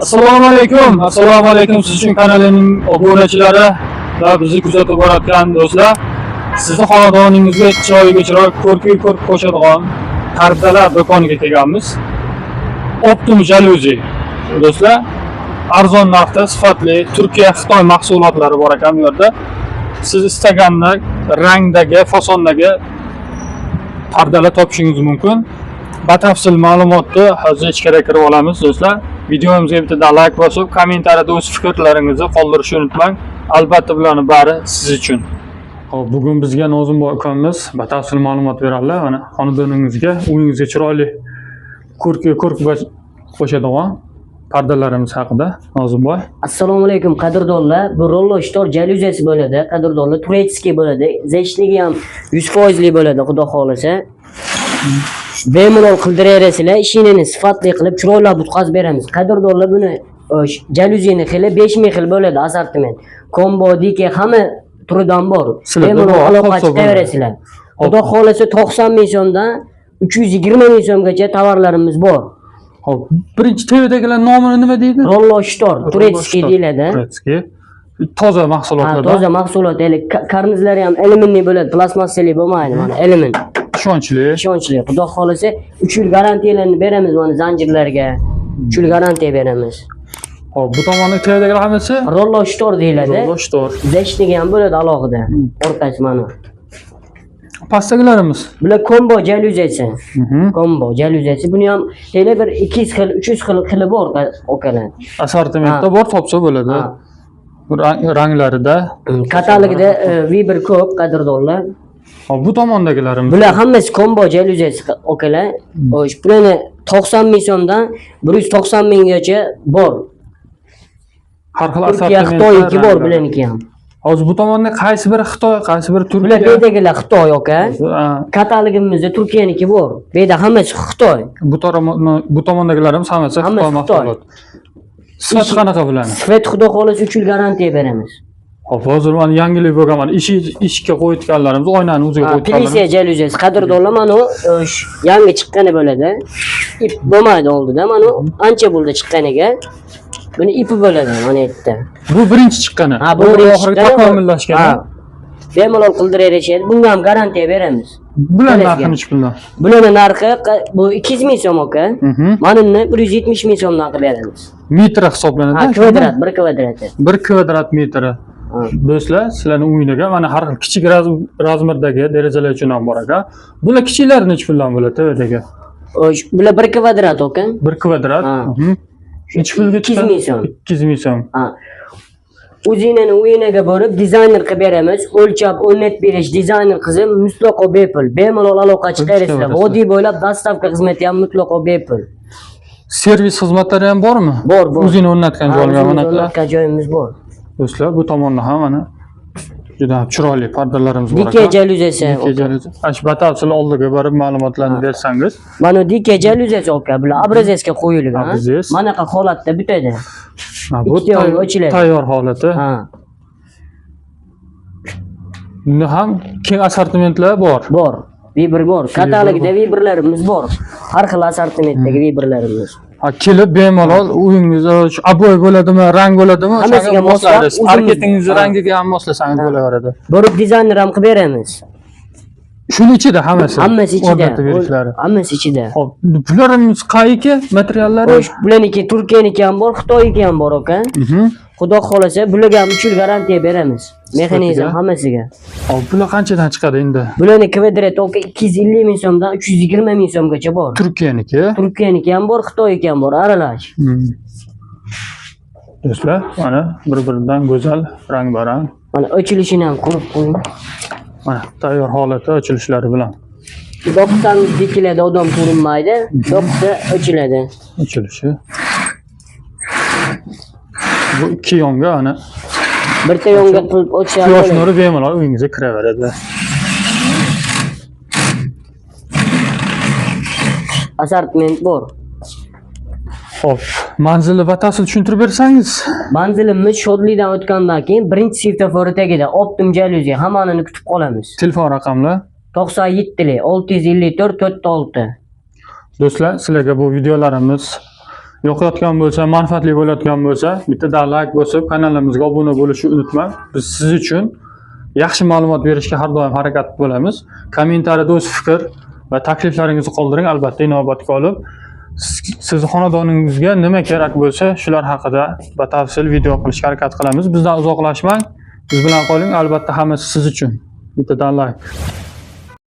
Assalomu alaykum. Assalomu alaykum siz uchun kanalining obunachilari va bizni kuzatib borayotgan do'stlar. Sizni xonadoningizga chiroyli chiroy, ko'rki ko'rk qo'shadigan pardalar do'koniga kelganmiz. Optum jaluzi. Do'stlar, arzon narxda sifatli Turkiya, Xitoy mahsulotlari bor ekan bu yerda. Siz istaganni rangdagi, fasondagi pardalar topishingiz mumkin. Batafsil ma'lumotni hozir ichkariga kirib olamiz do'stlar. Videomizga bitta like bosib, kommentariyada o'z fikrlaringizni qoldirishni unutmang. Albatta bularning bari siz uchun. Xo'p, bugun bizga Nozimboy ukamiz batafsil ma'lumot beradilar. Mana xonadoningizga, uyingizga chiroyli ko'rki ko'rk qo'shadigan pardalarimiz haqida Nozimboy. Assalomu alaykum qadrdonlar. Bu rollo shtor jaluzasi bo'ladi, qadrdonlar, турецкий bo'ladi. Zechligi ham 100% bo'ladi, xudo xohlasa. Bemalol qildiraverasizlar, ishingizni sifatli qilib, chiroyli bitqazib beramiz. Qadrdonlar, buni jaluzini xili 5000 xil bo'ladi assortiment. Kombo, dike hamma turidan bor. Bemalol aloqa chiqaverasizlar. Xudo xohlasa 90 ming so'mdan 320 ming so'mgacha tovarlarimiz bor. Xo'p, birinchi TVdagilar nomini nima deydi? Rollo shtor, турецкий deyiladi. Турецкий. Toza mahsulotlar. Toza mahsulot, karnizlari ham alüminli bo'ladi, plastmassali bo'lmaydi, mana alümin. Ishonchli. Ishonchli. Xudo xohlasa 3 yil garantiyalarni beramiz mana zanjirlarga. 3 yil garantiya beramiz. Xo'p, bu tomonda TVdagilar hammasi rollo shtor deyiladi. Rollo shtor. Zechligi ham bo'ladi alohida. Orqasi mana. Pastdagilarimiz. Bular kombo jaluzasi. Kombo jaluzasi. Buni ham tele bir 200 xil, 300 xil xili bor okalar. Assortimentda bor, topsa bo'ladi. Ranglarida. Katalogda Viber ko'p qadrdonlar. Hop, bu tomondagilarimiz. Bular hammasi kombo jaluzasi okalar. Xo'sh, bularni 90 ming so'mdan 190 minggacha bor. Har xil Turkiya, assortimentda. Xitoyniki bor bularniki ham. Hozir bu tomonda qaysi biri Xitoy, qaysi biri Turkiya? Bular bu yerdagilar Xitoy aka. Katalogimizda Turkiyaniki bor. Bu yerda hammasi Xitoy. Bu tomondagilarimiz hammasi Xitoy mahsulot. Sifati qanaqa bularni? Sifat xudo xohlasa 3 yil garantiya beramiz. Hop, hozir mana yangilik bo'lgan, mana eshikka qo'yayotganlarimiz, oynani o'ziga qo'yayotganlarimiz. Plisiya jaluzasi qadrdonlar, mana u yangi chiqqani bo'ladi. Ip bo'lmaydi oldida, mana u ancha bo'ldi chiqqaniga. Buni ipi bo'ladi mana yerda. Bu birinchi chiqqani. Ha, bu birinchi oxirgi chiqqani. takomillashgani. Bemalol qildiraverishadi. Bunga ham garantiya beramiz. Bular narxi necha puldan? Bularning narxi bu 200 ming so'm aka. Mana buni 170 ming so'mdan qilib beramiz. Metr hisoblanadi. Ha, kvadrat, 1 kvadrati. 1 kvadrat metri. Do'stlar, sizlarning uyingiga mana har xil kichik razmerdagi derazalar uchun ham bor aka. Bular kichiklari necha puldan bo'ladi TVdagi? Xo'sh, bular 1 kvadrat aka. 1 kvadrat. Necha pulga 200 ming so'm. 200 ming so'm. Ha. O'zingni uyingiga borib dizayner qilib beramiz. O'lchab, o'rnatib berish dizayner qizim mutlaqo bepul. Bemalol aloqa chiqarasizlar. Vodiy bo'ylab dostavka xizmati ham mutlaqo bepul. Servis xizmatlari ham bormi? Bor, bor. O'zini o'rnatgan joylar mana. O'rnatgan joyimiz bor. Do'stlar, bu tomonda ham mana juda chiroyli pardalarimiz bor. Dike jaluzasi. Dike jaluzasi. Ash batafsil oldiga borib ma'lumotlarni bersangiz. Mana dike jaluzasi aka, bular obrazetsga qo'yilgan. Manaqa holatda bitadi. Bu tayyor holati. Ha. Bunda ham keng assortimentlar bor. Bor. Viber bor. Katalogda viberlarimiz bor. Har xil assortimentdagi viberlarimiz. Ha, kelib bemalol uyingizda oboy bo'ladimi, rang bo'ladimi, hammasiga moslab, parketingizni rangiga ham moslasangiz bo'laveradi. Borib dizayner ham qilib beramiz. Shuni ichida hammasi. Hammasi ichida. O'rnatib berishlari. Hammasi ichida. Xo'p, bularimiz qayiki materiallari? Xo'sh, bularniki Turkiyaniki ham bor, Xitoyniki ham bor aka. Xudo xohlasa bularga ham 3 yil garantiya beramiz. Mexanizm hammasiga. Xo'p, bular qanchadan chiqadi endi? Bularni kvadrat aka 250 ming so'mdan 320 ming so'mgacha bor. Turkiyaniki. Turkiyaniki ham bor, Xitoyniki ham bor, aralash. Do'stlar, mana bir-biridan go'zal rang-barang. Mana ochilishini ham ko'rib qo'ying. Mana tayyor holati ochilishlari bilan. 90 dikiladi, odam ko'rinmaydi. 90 ochiladi. Ochilishi. Bu ikki yonga ana birta yonga qilib ochadi. Quyosh nuri bemalol uyingizga kiraveradi. Assortiment bor. Xo'p, manzilni batafsil tushuntirib bersangiz. Manzilimiz Shodlikdan o'tgandan keyin birinchi svetofor tagida Optum jaluzi hammanini kutib qolamiz. Telefon raqamlar 97 654 46. Do'stlar, sizlarga bu videolarimiz Yoqayotgan bo'lsa, manfaatli bo'layotgan bo'lsa, bittadan like bosib, kanalimizga obuna bo'lishni unutmang. Biz siz uchun yaxshi ma'lumot berishga har doim harakat bo'lamiz. Kommentariyada o'z fikr va takliflaringizni qoldiring, albatta inobatga olib sizni xonadoningizga nima kerak bo'lsa, shular haqida batafsil video qilishga harakat qilamiz. Bizdan uzoqlashmang, biz bilan qoling, albatta hammasi siz uchun. Bittadan like.